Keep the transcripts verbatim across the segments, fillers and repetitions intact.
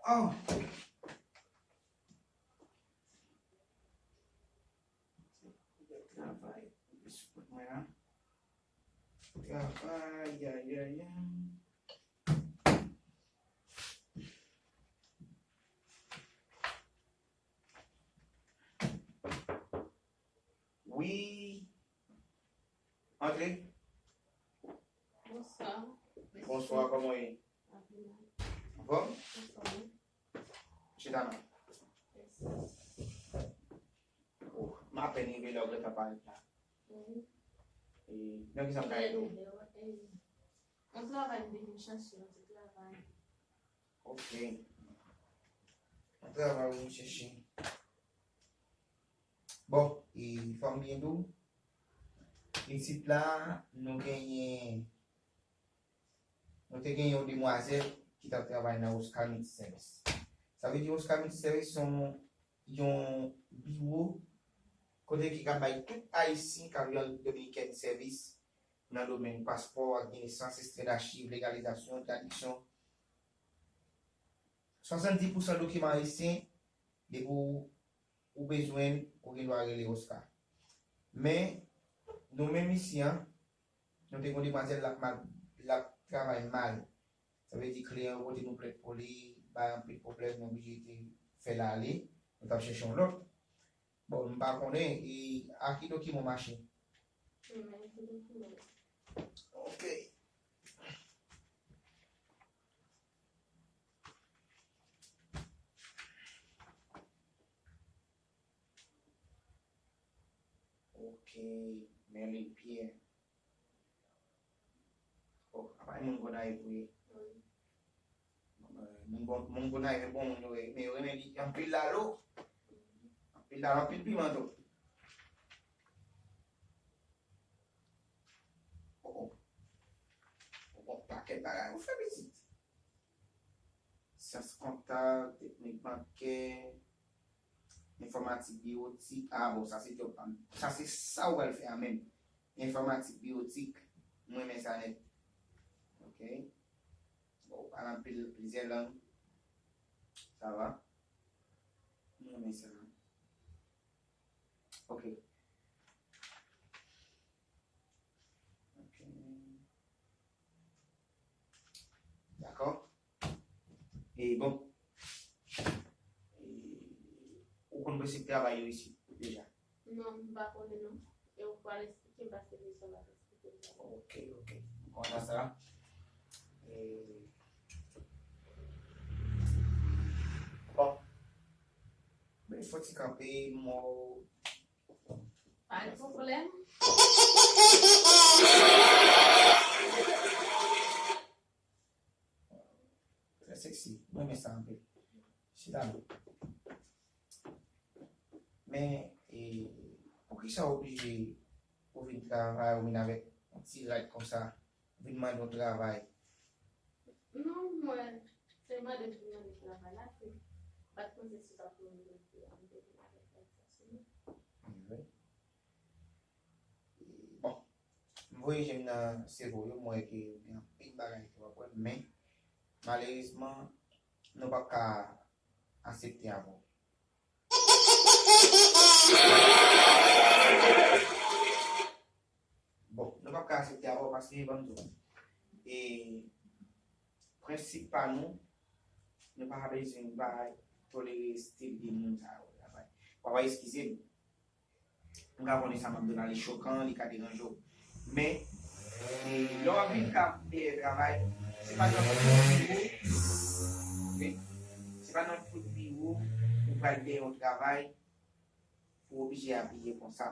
Oh! Travay. Sou kont mwen la. Travay, ay, ay, ay. Wi. Antre. Bonswa. Bonswa, kòman w ye? Anfòm? Chita non. Oh, m apèn rive la, ou gentan parèt la. E, nan ki sa m ka ede w? Yon travay m te vin chache, yon ti travay. Ok. Yon travay ou vin chèche. Bon, e fò m byen di w, isit la, nou genyen, nou te gen yon demwazèl ki t ap travay nan Oscar Multi Service. Sa vle di Oscar Multi Service se yon, yon biwo kote ki ka bay tout Ayisyen k ap viv an Repiblik Dominikèn sèvis nan domèn paspò, akte de nesans, ekstrè dachiv, legalizasyon, tradiksyon. Swasanndis pousan dokiman ayisyen, depi w ou bezwen l, ou gen dwa rele Oscar. Men, nou menm isi an, nou te gen yon demwazèl l ap mal, l ap travay mal. Sa vle di kliyan yo pote nou plent pou li, bay anpil pwoblèm, nou oblije te fè l ale, nou t ap chèche yon lòt. Bon, m pa konnen, e a ki dokiman w mache? Ok. Ok, Merlin Pierre. Oh, apa e moun Gonayiv ou ye? Wi. Bon, euh, moun Gon-, moun Gonayiv e bon moun yo ye, men yo renmen li anpil lalo. Anpil lalo, anpil piman tou. Oh, oh. Ou gon pakèt bagay ou fè pitit. Syans kontab, teknik bankè, enfòmatik biwotik. Ah bon, sa se djòb pa m. Sa se sa ou pral fè a menm. Enfòmatik biwotik, mwen renmen sa nèt. Ok. Bon, ou pale anpil, plizyè lang. Sa va? Mwen renmen sa. Ok. Ok. Dakò. E bon. E, ou konn prensip travay yo isit deja? Non, m pa konnen non. E ou pral eksplike m paske m sanble w ap eksplike m sa. Ok, ok. M kontan sa. E, bon. Men fò ti kanpe, mò. Pa gen pwoblèm. Trè sexy. Mwen renmen sa anpil. Chita non. Men, e, poukisa w oblije ou vin travay, ou vin avèk yon ti rad konsa, vin mande yon travay? Non, mwen, se mande m vin mande travay la, se pa t panse si w t ap mande m pou m te vin avèk rad sa sou mwen. Anyway. Bon, m voye je m nan sèvo yo, m wè ke gen anpil bagay ke w ap wè, men malerezman, nou p ap ka aksepte avè w. Bon, nou p ap ka aksepte avè w paske, ban m di w, e, prensip pa nou, nou pa bezwen, nou pa tolere estil de moun sa yo travay. W ap eskize m. M ka konnen sa m ap di w la, li chokan, li ka deranje w. Men, e, lè w ap vin ka dèyè travay, se pa nan fout biwo, wi, se pa nan fout biwo ou pral dèyè yon travay pou w oblije abiye konsa.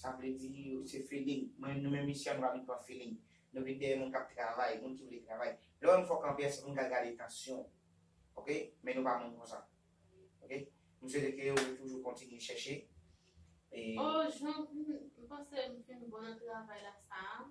Sa vle di, se feeling. Mwen, nou menm isi a, nou pa vin pran feeling. Nou vin dèyè moun k ap travay, moun ki vle travay. Lè w wè m fè w kanpe a, se pou m ka gade tansyon w. Ok? Men nou pa moun konsa. Ok? M swete ke ou toujou kontinye chèche. E oh, Jean, m, m panse m fin bon nan travay la sa a.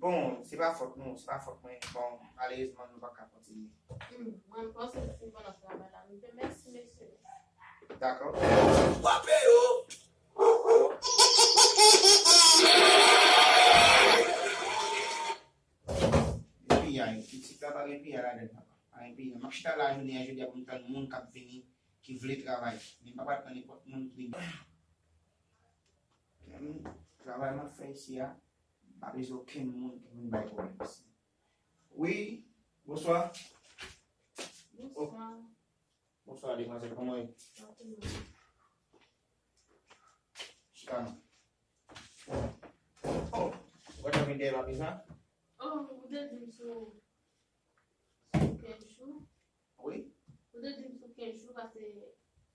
Bon, se pa fòt nou, se pa fòt mwen. Bon, malerezman, nou pa ka kontinye. Hmm, mwen, m panse m fin bon nan travay la. M te mèsi, mesye. Dakò. Piyay, pitit la pa gen piyay ladan l, papa. Pa gen peyi a. M ap chita la jounen an jodi a pou m tann moun k ap vini, ki vle travay. Men m pa pral pran nenpòt moun ki vini. Travay m ap fè isi a, m pa bezwen okenn moun ki vin bay pwoblèm isi. Wi, bonswa. Bonswa. Bonswa, demwazèl, kòman w ye? Chita non. Oh, ou gentan vin dèyè papi sa? Oh, ou te di m sou, sou kenz jou. Wi. Ou te di m sou kenz jou, paske,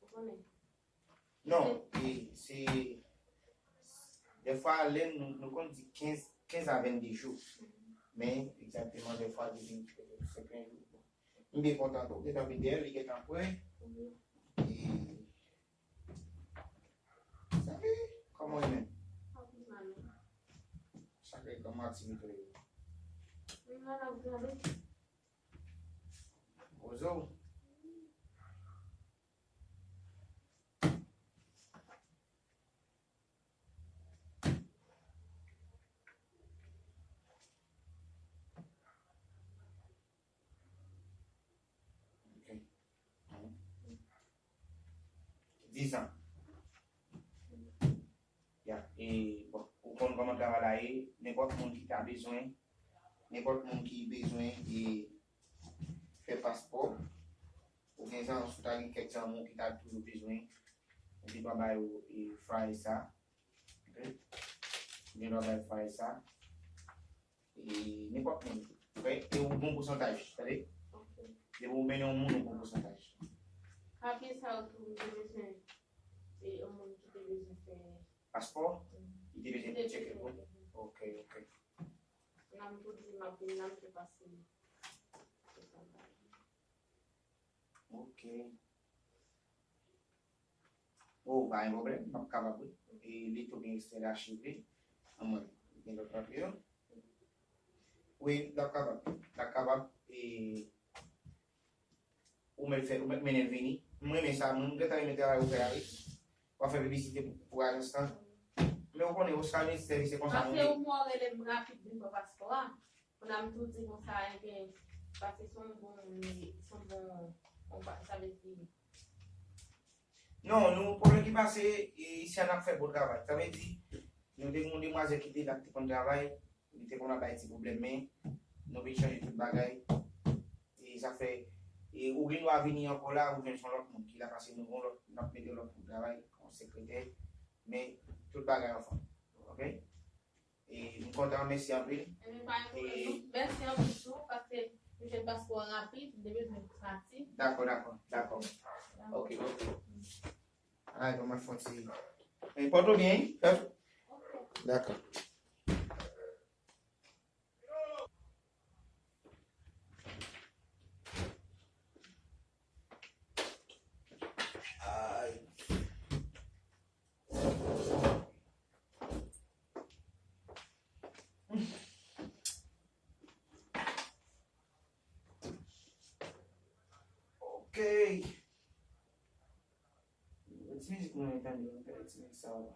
ou konnen. Non, e, se, dèfwa, lè nou, nou konn di kenz, kenz a vennde jou. Men, egzakteman, dèfwa, li vin se kenz jou. M byen kontan tou, gentan vin dèyè, li gentan prè. E, sa vle, kòman w ye menm? Sa vle, kòman aktivite w ye? Bozo. Ok. Dizan. Ya, e, bon, ou konn kòman travay la ye, nenpòt moun ki ta bezwen, nenpòt moun ki bezwen, e, fè paspò, ou gen zan, si w ta gen kèk zanmi w ki ta toujou bezwen, ou gen dwa ba yo, e, flyer sa. Ok? Ou gen dwa ba yo flyer sa. E nenpòt moun. Ok? E ou bon pousantaj, tande? Ok. Depi ou mennen yon moun, ou bon pousantaj. Papye sa yo tou, li te bezwen, e yon moun ki te bezwen fè paspò? Mm. Li te bezwen tcheke pou. Ok, ok. N ap tou di m ap vin la, m te pase. Ok. Oh, pa gen pwoblèm, m ap kapab, wi. E li tou gen ekstrè dachiv li. Anmwey, gen lòt papye yo. Wi, l ap kapab. L ap kapab, e ou mèt fè, ou mèt mennen l vini. M renmen sa, mwen, m gentan renmen travay ou fè a, wi. W ap fè piblisite pou, pou ajans lan. Men ou konnen, Oscar Ministè, se konsa nou ye. Paske ou mò rele m rapid vin pran paspò a. Kounye a m tou di konsa, enben, paske se yon bon, se yon bon, bon pa-, sa vle di. Non, nou, pwoblèm ki pase, e, isi a n ap fè bon travay. Sa vle di, nou te gen yon demwazèl ki te la, ki te konn travay, li te konn ap bay ti pwoblèm, men nou vin chanje tout bagay. E sa fè, e ou gen dwa vini ankò la, ou jwenn se yon lòt moun ki la, paske nou gen yon lòt, n ap mete yon lòt moun travay, yon sekretè, men tout bagay anfòm. Ok? E m kontan, mèsi anpil. Ebyen, pa gen pwoblèm, non. Mèsi anpil tou, paske m jwenn paspò an rapid, m te bezwen pati. Dakò, dakò, dakò. Ok, ok. Ay, bon, m ap fè yon ti. E pòte w byen, wi? Dakò. Ay. Ok. Ti mizik mwen tande, mwen tande ti mizik sa yo.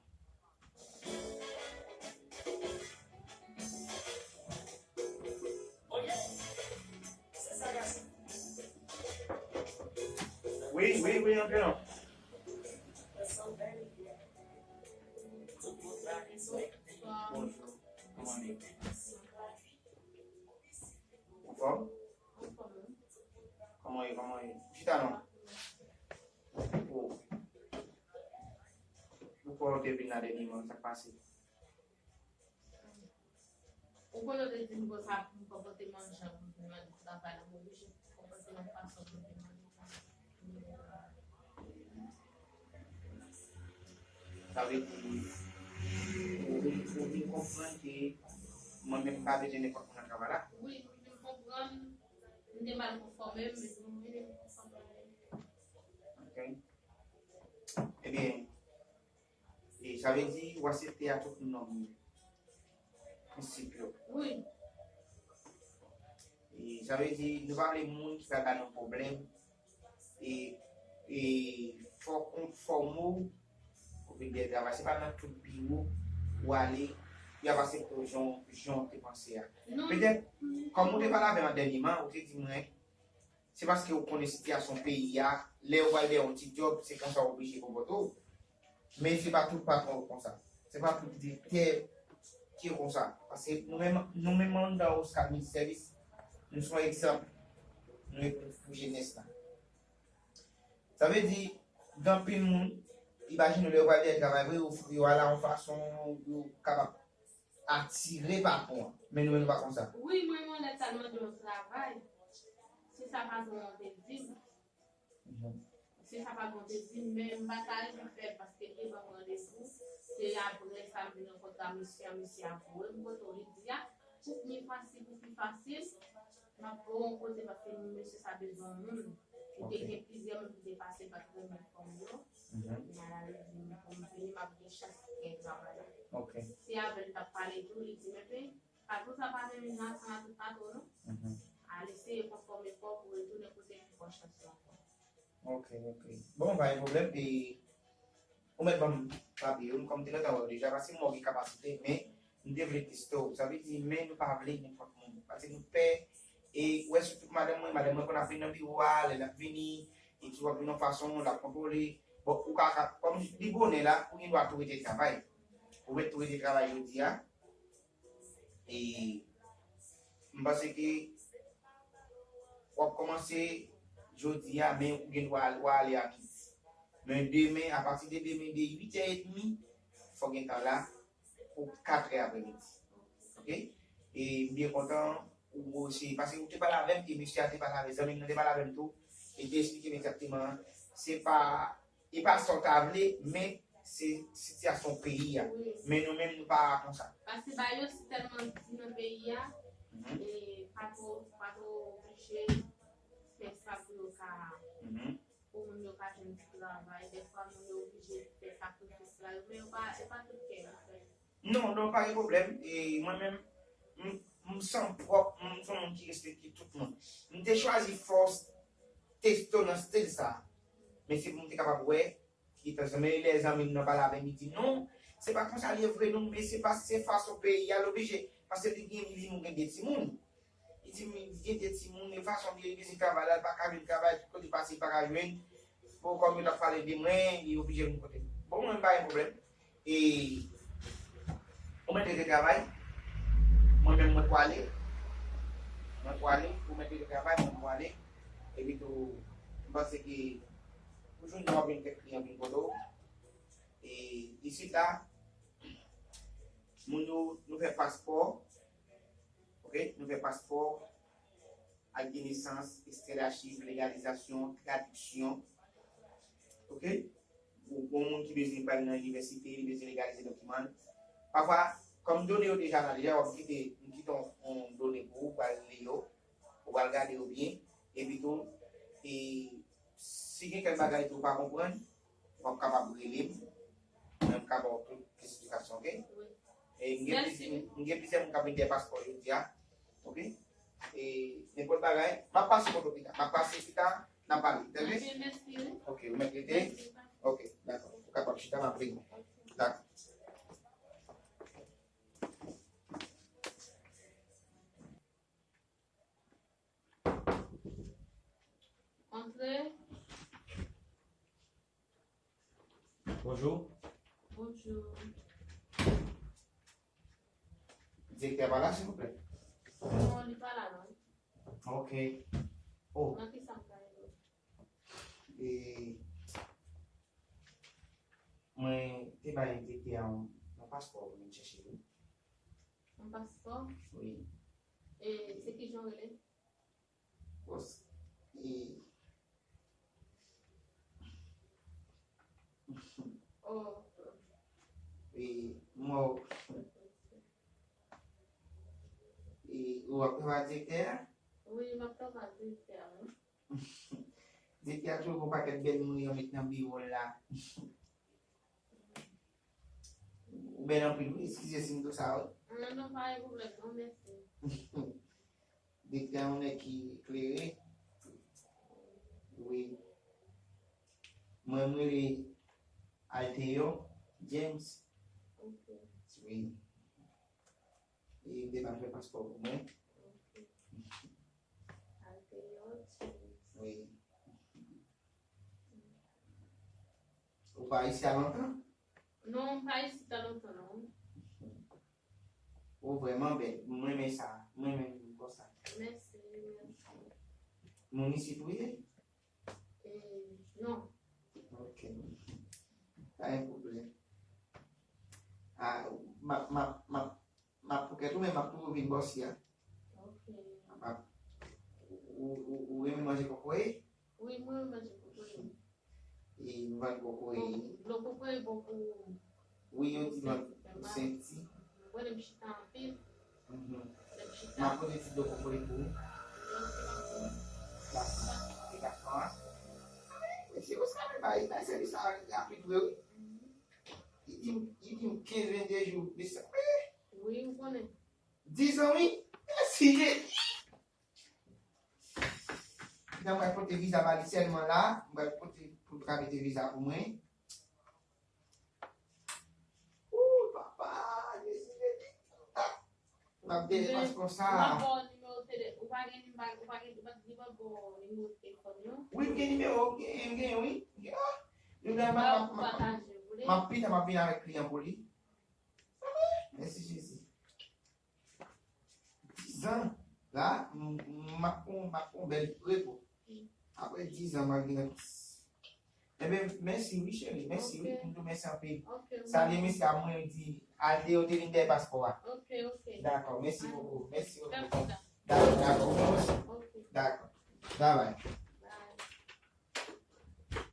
Wi, wi, wi, antre non. Bonjou. Kòman w ye? Anfòm? Kòman w ye? Kòman w ye? Chita non. O. Poukò w te vin la dènyèman? Sa k pase? Ou konnen w te di m konsa pou m konpòte manje an pou m vin mande travay la, m oblije konpòte yon fason pou m vin mande travay. Sa vle di, ou vin, ou vin konprann ke mwen menm m pa bezwen nenpòt moun nan travay la? Wi, m vin konprann, m te mal konfòme m, men m vin konfòme m. Ok. Ebyen, e sa vle di, ou aksepte a tout nòm yo, prensip yo. Wi. E sa vle di, nou pa vle moun ki pral ba nou pwoblèm. E, e fò w konfòme w, ou vin dèyè travay. Se pa nan tout biwo ou ale, y ap aksepte w jan, jan w te panse a. Non. Petèt, kòm ou te pale avè m dènyèman, ou te di mwen, se paske ou konnen sitiyasyon peyi a, lè ou pral dèyè yon ti djòb, se konsa ou oblije konpòte w. Men se pa tout patwon yo konsa. Se pa tout direktè ki konsa. Paske nou menm, nou menm anndan Oscar Multiservice, nou se yon egzanp, nou ye pou, pou jenès la. Sa vle di, gen anpil moun, imajine w lè yo pral dèyè travay vre, yo, yo ala yon fason, yo kapab atire patwon an. Men nou menm nou pa konsa. Wi, mwen, mwen lè sa mande yon travay, si sa pa gen yon te di m, Mhm. Si sa pa bon, te di m, men m pa ta renmen fè l paske l te ban m randevou. Se apre sa m vin rankontre a mesye a, mesye a voye m kote w, li di a, pou pi fasil, pou pi fasil, m ap voye w yon kote paske mesye sa bezwen yon moun. Li te Ok. gen plizyè moun ki te pase l pa t renmen fanm yo. Mhm. Men ala li di m, pou m vini, m ap gen chans gen travay. Ok. Se avè l m t ap pale tou, li di m, epi, Patwon sa pa renmen nou ansanm ak tout patwon nou. Mhm. Al eseye konfòme kò w pou retounen kote l pou pran chans la ankò. Ok, ok. Bon, pa gen pwoblèm. E, ou mèt ban m papye yo, kòm m te gentan wè w deja, paske m wè w gen kapasite, men m te vle teste w. Sa vle di, men nou pa vle nenpòt moun. Paske nou pè, e, ou wè sitou madanm mwen, madanm mwen konn ap vin nan biwo a, lè l ap vini, e tou w ap vin yon fason, l ap kontwole. Bon, ou ka, ka, kòm li bonè la, ou gen dwa tou rete travay. Ou mèt tou rete travay jodi a. E m panse ke w ap kòmanse jodi a, men ou gen dwa al, w a ale a midi. Men demen, apati de demen, de uit è edmi, fò w gentan la pou kat è aprèmidi. Ok? E m byen kontan ou eseye, paske ou te pale avè m, e mesye a te pale avè zanmi m nan, te pale avè m tou, e te esplike m egzakteman, se pa E pa sa w ta vle, men se sitiyasyon peyi a. Wi. Men nou menm, nou pa konsa. Paske bagay yo si tèlman di nan peyi a, Mhm. e pa twò, pa twò oblije fè sa pou yo ka, Mhm. pou moun yo ka jwenn ti travay. Dèfwa, moun yo oblije fè sakrifis la, men yo pa, e pa tout kè yo fè. Non, non, pa gen pwoblèm. E mwen menm, m, m san pwòp, m se yon moun ki respekte tout moun. M te chwazi fòs testo nan stil sa. Men se pou m te kapab wè, ki tan men lè zanmi m nan pale avè m, li di, "Non, se pa konsa li ye vre, non, men se pa, se fason peyi a, l oblije." Paske li gen, li di, "Nou gen de timoun." Li di, "Men li gen de timoun, e fason li ye, li bezwen travay la, li pa ka jwenn travay, tout kote pase, li pa ka jwenn." Bon, kòm yo t ap pale de mwen, li oblije vin kote m. Bon, mwen, pa gen pwoblèm. E, ou mèt rete travay. Mwen menm, mwen pwale. Mwen pwale. Ou mèt rete travay, mwen pwale. Epi tou, m panse ke pou jounen w ap jwenn kèk kliyan vin kote w. E, isit la, moun yo, nou fè paspò. Ok? Nou fè paspò, ak de nesans, ekstrè dachiv, legalizasyon, tradiksyon. Ok? Ou gon moun ki bezwen pral nan inivèsite, li bezwen legalize dokiman l. Pafwa, kòm done yo deja la, deja w ap kite, m kite yon, yon done pou ou, pral li yo, ou pral gade yo byen, epi tou, e, si gen kèk bagay tou ou pa konprann, w ap kapab rele m. Mwen, m ka ba w tout esplikasyon, ok? Wi. E m gen Mèsi. Pliz-, m gen plizyè moun k ap vin dèyè paspò jodi a. Ok? E nenpòt bagay, m ap pase kote w pita. M ap pase pita, n ap pale. Tande? Ok, mèsi, wi. Ok, ou mèt rete? Mèsi. Ok, dakò. Ou kapab chita, m ap vini. Dakò. Antre. Bonjou. Bonjou. Direktè a pa la, silvouplè? Non, li pa la, non. Ok. Oh. Nan ki sa m ka ede w? E, mwen te bay direktè a yon, yon paspò pou mwen chèche li. Yon paspò? Wi. E se ki jan w rele? Bòs. E. Oh. E, mò. E, ou ap travay ak direktè a? Wi, m ap travay ak direktè a, wi. Direktè a toujou gon pakèt bèl moun yo met nan biwo l la. Ou bèl anpil, wi. Eskize si m di w sa, wi. Non, non, pa gen pwoblèm, non, mèsi. Direktè a yon nèg ki klere. Wi. Mwen, mwen rele Alteyo James. Ok. Wi. E m te ba l fè paspò pou mwen. Ok. Alteyo James. Ou pa isit lontan? Non, m pa isit lontan, non. Ou vrèman bèl. Mwen renmen sa. Mwen renmen moun konsa. Mèsi, mèsi. Moun isit ou ye? E, non. Ok. Pa gen pwoblèm. Ah, m ap, m ap, m ap, m ap poukèt ou, men m ap toujou vin bò si a. Ok. M ap, ou, ou, ou renmen manje kokoye? Wi, mwen renmen manje kokoye. E nou vann kokoye. Bon, dlo kokoye bon pou Wi, yo di vann pou senti. Mwen, lè m chita anpil. Mhm. Lè m M chita. ap pote ti dlo kokoye pou ou. Dakò. E dakò, a. Mesye, ou sa bay, bay sèvis sa rapid vre, wi. Li di m, li di m kenz, vennde jou, desanm. Wi, ou konnen. Dizan, wi. Mèsi, Jezi. Nan mwen pote viza ba li sèlman la. Mwen pote pou l ka mete viza pou mwen. Ooh, papa, Jezi, Jezi. Ah, m ap dèyè paspò sa. Ou pa ba w nimewo tele-, ou pa gen nimewo, ou pa gen, ou pa gen, ou pa ba w nimewo telefòn yo. Wi, m gen nimewo, m gen, m gen, wi. M gen, ah, yo gen, m Ba ap, ou m ap, pataje, ou vle? m ap pita, m ap vin avèk kliyan pou li. Mèsi, Jezi. Dizan, la, m, m, m ap pran, m ap pran bèl repo. Apre dizan, m ap vin. Ebyen, mèsi, wi, cheri. Mèsi, wi. Ok. M di w mèsi anpil. Ok, Salye wi. Mesye a mwen di, al deyò, te vin dèyè paspò a. Ok, ok. Dakò, mèsi bokou. Mèsi Fè bokou. pita. Dakò, dakò, ou mèsi. Ok. Dakò. Bye bye.